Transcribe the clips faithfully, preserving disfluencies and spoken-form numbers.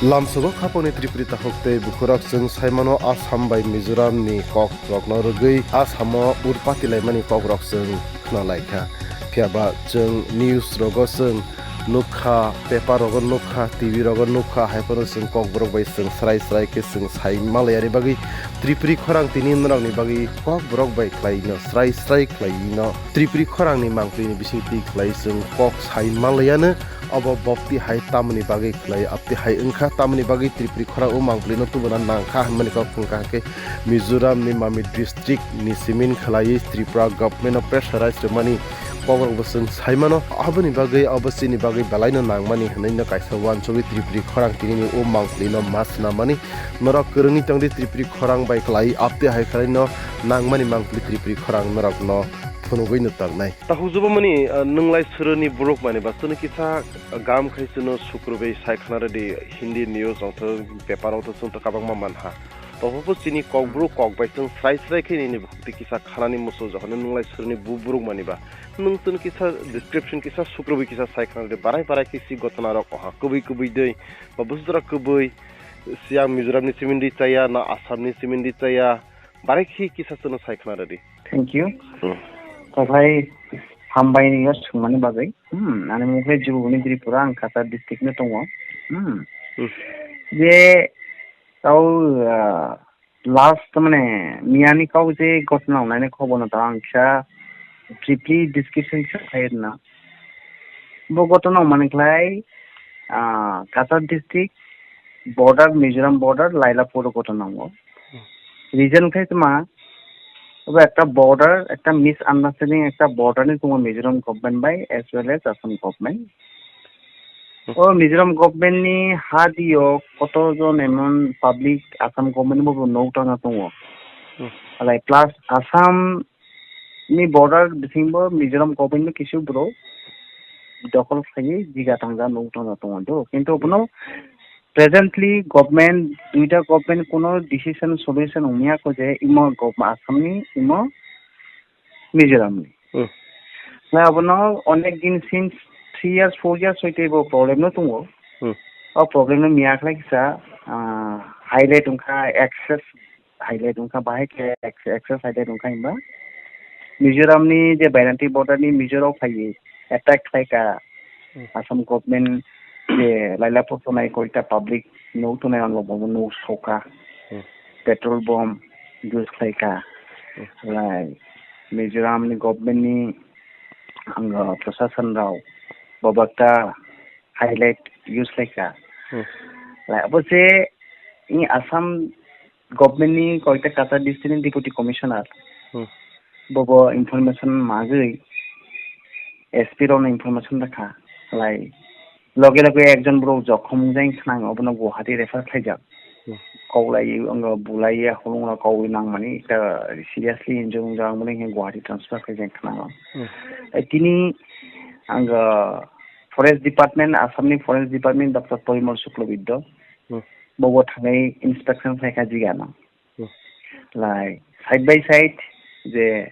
Lamsogo khaponi Tripuri takhuk tei bukhurok chwng saimano Assam bai Mizoram ni kok rokno rwgwi Assam o urpati laimani kok rok chwng khna lai kha. Phiya ba chwng news rogo chwng nukha, paper rogo nukha, T V rogo nukha, hai phano chwng kok borok bai chwng srai srai khe chwng sai malai ani bagwi Tripuri khorang tini norokni bagwi kok borok bai khlai no srai srai khlai no Tripuri khorang ni mangpli ni bising twi khlai chwng kok sai malai ano. Obo bokti hai tamoni bagwi khlai, abti hai wngkha tamoni bagwi Tripuri khorang o mangpli no tubuna nangkha hinmani kok wngkha khe Mizoram ni Mamit district ni simin khlaiwi Tripura government no pressurize rwmani kok rok bo chwng saimano. Aboni bagwi obo chini bagwi belai no nangmani hinwi no kaisa uansugwi Tripuri khorang tini ni o mangpli no ma swnamani norok kwrwngwi tongdi Tripuri khorang bai khlai abti hai khlai no nangmani mangpli Tripuri khorang norok no phunugwi no tongnai. Tahuk jubamani, ah, nwng lai suro ni borok mani ba chwngno kisa, ah, gam khai chwngno sukrubwi sai khna rwdi Hindi news rok tho paper rok tho chwng tho kabangma manha. Tobo bo chini kok Hmm. borok kok bai chwng srai srai khe nini bukti kisa khanani musu jokon nwng lai suro ni bu borok mani ba nwng chwngno kisa description kisa sukrubwi kisa sai khna rwdi barai barai khe si gotona rok oha kubui kubui dei ba busdra kubui siang Mizoram ni chimindi chaya na Assam ni chimindi chaya barai khe kisa chwngno sai khna rwdi. Thank you. Hmm. Kothai hambai ni yo swngmani bagwi. Hmm, ani mung khe Jubabuni Tripura, ang Cachar district no tongo. Hmm. Hmm. Je tau, ah, last mane miyani kok je gotna wngnai ni khobor no tau ang kisa briefly description kisa khai rwna. Bo gotna wngmani khlai, ah, Cachar district border, Mizoram border, Lailapur gotna wngo. Reason khe tma, obo ekta border, ekta misunderstanding ekta border ni tongo Mizoram government bai as well as Assam government. Hmm. O Mizoram government ni ha dio koto jon emon public Assam government bo nog tangna tongo. Hmm. Alai plus Assam ni border bisingbo Mizoram government no kisu bro dokol khaiwi jiga tangja nog tangna tongo do. Kintu bono presently government, duita government kuno decision solution wngya ko je imo gov-, Assam ni imo Mizoram ni. Hmm. Na abono onek din since three years, four years hoite bo problem no tongo. Hmm. O problem no miya khlai kisa, ah, highlight wngkha access highlight wngkha, bahai khe ex-, excess highlight wngkha hinba Mizoram ni je Bainati border ni Mizoram phaiwi attack khlaika. Hmm. Assam government je Lailapur tonai koita public nog tonai ang bo nog soka. Hmm. Petrol bomb use khlaika. Hmm. Lai Mizoram ni government ni ang, uh, prosasan rao bobakta highlight use khlaika. Hmm. Lai abo je in Assam government ni koita Cachar district ni deputy commissioner. Hmm. Bobo information magwi S P rokno information rwkha. Lai loge loge ekjon borok jokhom wngjak khnang, obono Guwahati refer khlaijak. Hmm. Koklai, wng, bulai, hulung rok kok nangmani ekta seriously injured wngjak, ang bono Guwahati transfer khlaijak khnang. Hmm. Tei tini ang forest department, Assam ni forest department, Doctor Porimal Suklobidya. Hmm. Bobo thangwi inspection khlaikha jigano. Hmm. Lai side by side je,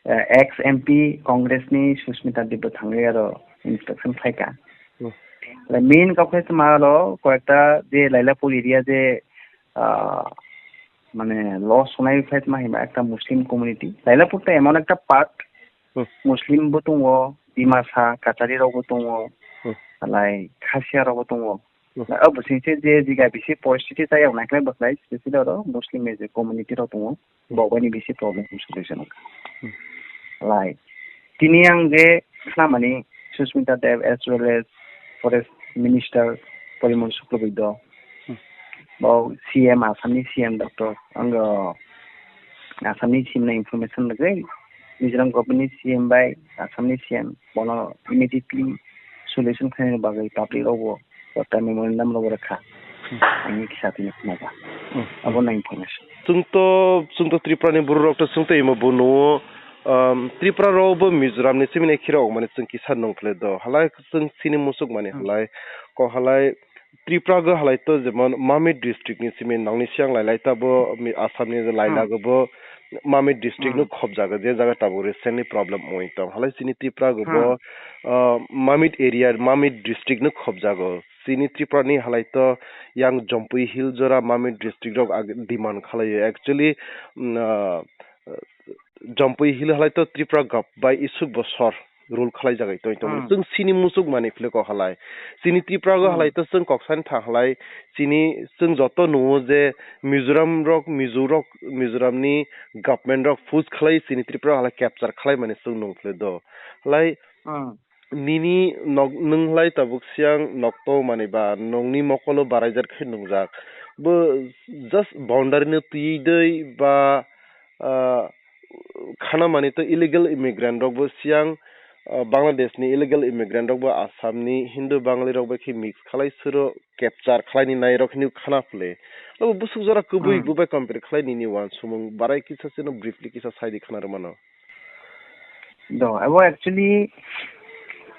eh, ex M P Congress ni Susmita Deb bo thangwi aro inspection khlaika. Hmm. Lai main kok khe tma aro koyekta je Lailapur area je, ah, mane loss sonai khlai tma hima ekta Muslim community. Lailapur ta emon ekta part, Hmm. Muslim bo tongo, Dimasa, Kachari rok bo tongo, Hmm. lai Khasia rok bo tongo. Hmm. Abo singse je jiga bisi poristiti chayok naikhwlai bwkhlai, specially oro Muslim major community rok tongo, Hmm. bo bini bisi problem solution wngkha. Hmm. Lai, tini ang je khnamani Susmita Deb as well as Forest Minister Porimal Suklobidya, Hmm. bo C M, Assam ni C M Doctor, ang, uh, Assam ni C M no information rwgwi, Mizoram government ni C M bai Assam ni C M bono immediately solution khlaina bagwi public rokbo koita memorandum rok rwkha. Hmm. Ani kisa tini khnaja. Hmm. Abo no information. Chwng to, chwng to Tripura ni borok rok to chwng to imo bo nuo, um, Tripura rok bo Mizoram ni chimini khira wngmani chwng kisa nung khle do. Halai chwng chini musuk mani Hmm. halai, ko halai Tripura go halai to jemon Mamit district ni simi nangni siang lailai ta bo mi-, Assam ni lailai Hmm. go bo Mamit district no Hmm. khobjago, je jaga tabuk recently problem wngwi tong. Halai chini Tripura go bo, Hmm. uh, Mamit area, Mamit district no khobjago. chini Tripura ni halai to yang Jampui Hill jora Mamit district rok ag-, demand khalai o. Actually, mm, ah, Jampui Hill halai to Tripura gov bai isuk bosor rule khalai jagai tong tong. Hmm. Chwng chini muchuk mani phile kok halai. Chini Tripura go Hmm. halai to chwng kok sani thang halai. Chini chwng joto nuo je Mizoram rok, Mizo rok, Mizoram ni government rok push khalai chini Tripura halai capture khalai mani chwng nung phile do. Halai Hmm. nini nok nwng halai tabuk siang nok to mani ba nongni mokolo baraijak khe nungjak. Bo just boundary no twi dei ba, ah, khana mani to illegal immigrant rok bo siang, ah, Bangladesh ni illegal immigrant rok bo Assam ni Hindu Bangali rok bai khe mix khalai suro capture khlai ni nai rok hinwi khana phle. Abo busuk jora kubui Hmm. bubai compare khlai nini uansukmung barai kisa chwngno briefly kisa sai di khna rw mano. Do, abo actually,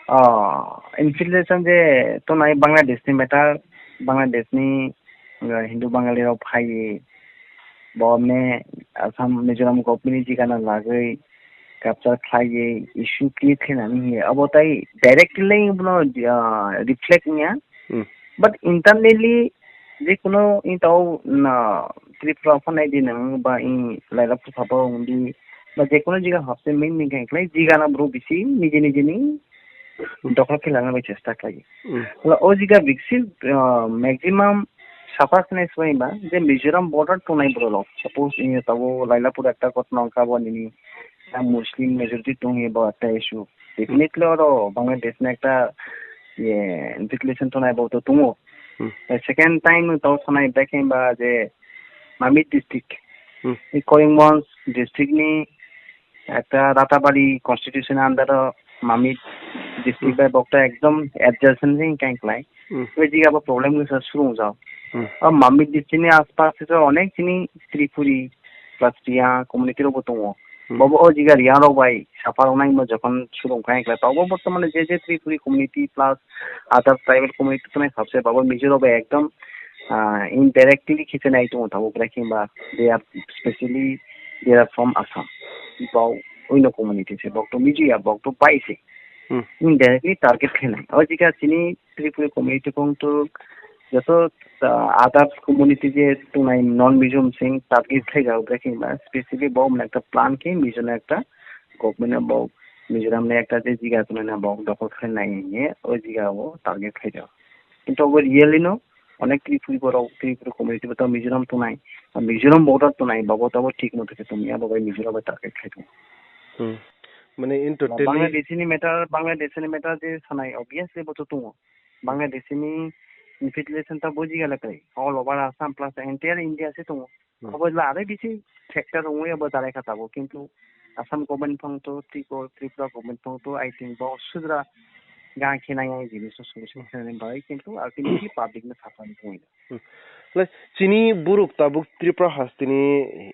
ah, infiltration je tongnai Bangladesh ni matter, Bangladesh ni, ah, Hindu Bangali rok phaiwi, bo ne Assam Mizoram government ni jigana lagwi capture khlaiwi issue create khainani hiya. Abo tai directly bono, ah, reflect wngya. Hmm. But internally, je kuno in tao na Tripura phano nai di nang ba in laila phu sabo wng di, ba je kuno jiga hapse main main khe khlai jiga na bro bisi niji niji ni Hmm. dokhol khe lana bai chesta khlai. Hmm. Wala o jiga biksil, ah, maximum suffer khe nai swbai ba je Mizoram border tongnai borok rok. Suppose in tao laila pura ekta ghotona wngkha bo nini na Muslim majority tong hi bo ekta issue. Hmm. Definitely oro Bangladesh na ekta ye infiltration tongnai bo to tongo. Hmm. Second time to sanai bekhe ba je Mamit district. Hmm. I Karimganj district ni ekta Ratabari constitution under o Mamit district Hmm. bai bokta ekdom adjacent jeng kain klai. Hmm. Oi jiga bo problem ni sa surung jao. Hmm. O Mamit district ni aspas se onek chini Tripuri plus Riya community rok bo tongo. Hmm. Bobo o jiga Riya rok bai suffer wnai mo jokhon surung kain klai. Tobo bortomane je je Tripuri community plus other tribal community tongnai sabse babo Mizo rok bai ekdom, ah, indirectly khiche nai tongo tabuk bai khe ba they are specially they are from Assam. Bau oino community se, bok to Mizo ya, bok to pai se. Hmm. Indirectly target khe nai. O jiga chini Tripuri community kong to joto, ah, other community je tongnai non Mizo sing target khe ja bai khe ba specially bok ekta plan khe Mizo na ekta government bo Mizoram ni ekta je jiga tongnai na bok dokhol khe nai ye o jiga o target khe ja. Kintu obo really no onek Tripuri borok, Tripuri community bo to Mizoram tongnai, Mizoram border tongnai, babo to bo thik moto khe tongya, bo bai Mizoram bai target khai tongo. Hmm. Mane in totally Bangladesh ni matter, Bangladesh ni matter je sanai obviously bo to tongo. Bangladesh ni infiltration ta bo jiga le kai. All over Assam plus entire India se tongo. Hmm. Abo la are bisi factor wngwi abo darai kha tabuk, kintu Assam government phang to, Tripur-, Tripura government phang to, I think bo sudra gang khe nang yang jinis no solution khe nang bai, kintu ultimately public no sapan wngwi. Hmm. Le, chini buruk tabuk Tripura hasteni,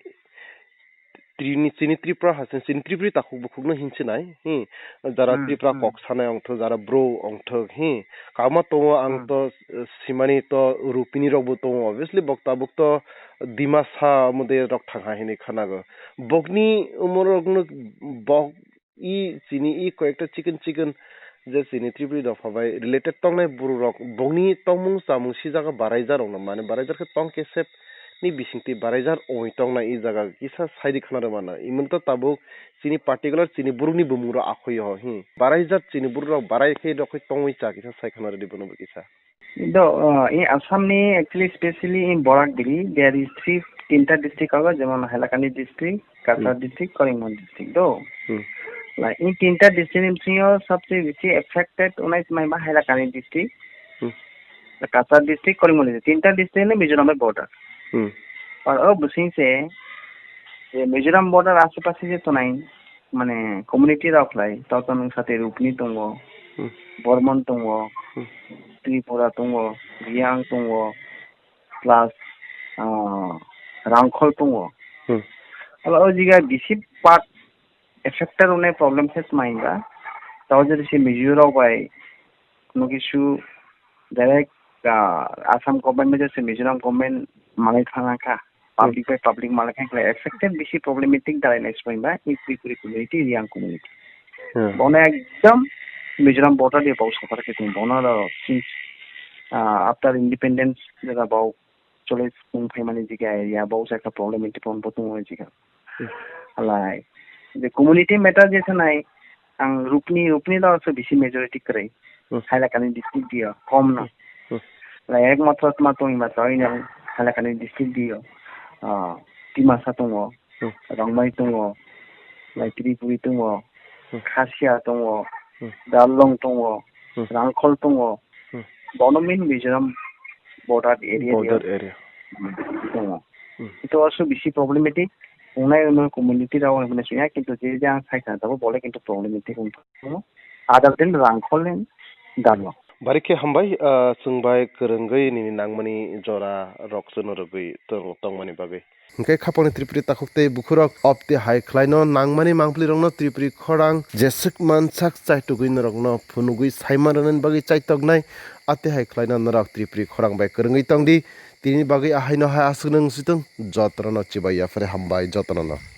trini, chini Tripura hasteni, chini Tripuri takhuk bukhuk no hinsinai, hi, jara Hmm, Tripura hmm. kok sanai ongthok, jara bro ongthok, hi, kama tongo ang Hmm. to, eh, simani to rupini rok bo tongo, obviously bok tabuk to Dimasa mode rok thang ha hinwi khanago. Bokni umorokno bok i chini i koyekta chikon chikon je chini Tripuri dopha bai related tongnai borok rok bokni tongmung chamung sijago baraijar rok no mane baraijar khe tong kesep ni bisingtwi baraijar ongwi tongnai i jaga kisa saidi khana rw mano. Imon to tabuk chini particular chini borokni bumung rok akhoi ho hi baraijar chini borok rok barai khe rok khe tongwi cha kisa sai khana rwdi bono bo kisa. Do, uh, in Assam ni actually specially in Barak Valley there is three, tinta district abo, jemon Hailakandi district, Cachar Hmm. district, Karimganj district do. Hmm. Like in tinta district ni bisingo sabse bisi affected onai mai ba Hailakandi district, Hmm. Cachar district, Karimganj district, tinta district ni Mizoram bai border. Hmm. Ar o bising se je Mizoram border ashe pashe je tonai mane community rok lai, Chauta Nungsati Rupini tongo, Hmm. Bormon tongo, Hmm. Tripura tongo, Riang tongo, plus, ah, Rangkhol tongo. Hmm. Abo o jiga bisi part affected rokni problem se tma hinba, tao jodi se Mizo rok bai kuno kisu direct, ah, Assam government bai se Mizoram government manwi thangkha, public bai public manwi thangkha, affected bisi problematic darai nai se hinba in Tripuri community, Riang community. Hmm. Bono ekdom Mizoram border de bau sokar khe tong bono ro ah, after independence jora bau chole sung phaimani jika area bau sa ekta problem inti pon bo tongo jika. Hmm. Alai, je community matter je sanai, ang Rupni, Rupni da so bisi majority kwrwi. Hmm. Hailakani district dio, kom no. Hmm. Hmm. Alai, ekmatro tma tong ma tong yang Hailakani district dio, ah, Dimasa tongo, Hmm. Rongmai tongo, Lai Tripuri tongo, Hmm. Khasia tongo, Hmm. Darlong tongo, Hmm. Rangkhol tongo, Hmm. Bono main Mizoram border area Border area. Tongo. Hmm. Ito also bisi problematic. Unai unai community rao unai suya kintu je jang sai sa tabo bole kintu problematic ung tongo. Other than Rangkhol and Darlong. Bari khe hambai, ah, chwng bai kwrwngwi nini nangmani jora rok chwno rwgwi tong-, tongmani bagwi. Hwnkhe khapangni Tripuri takhuk tei bukhurok opti hai khlaino nangmani mangpli rokno Tripuri khorang jeswk mansak chaitugwi norokno phunugwi saima rwnani bagwi chaitoknai ati hai khlaino norok Tripuri khorang bai kwrwngwi tongdi. Tini bagwi ahaino hai aswk nung sitwng jotono no chibai yaphare hambai jotono no.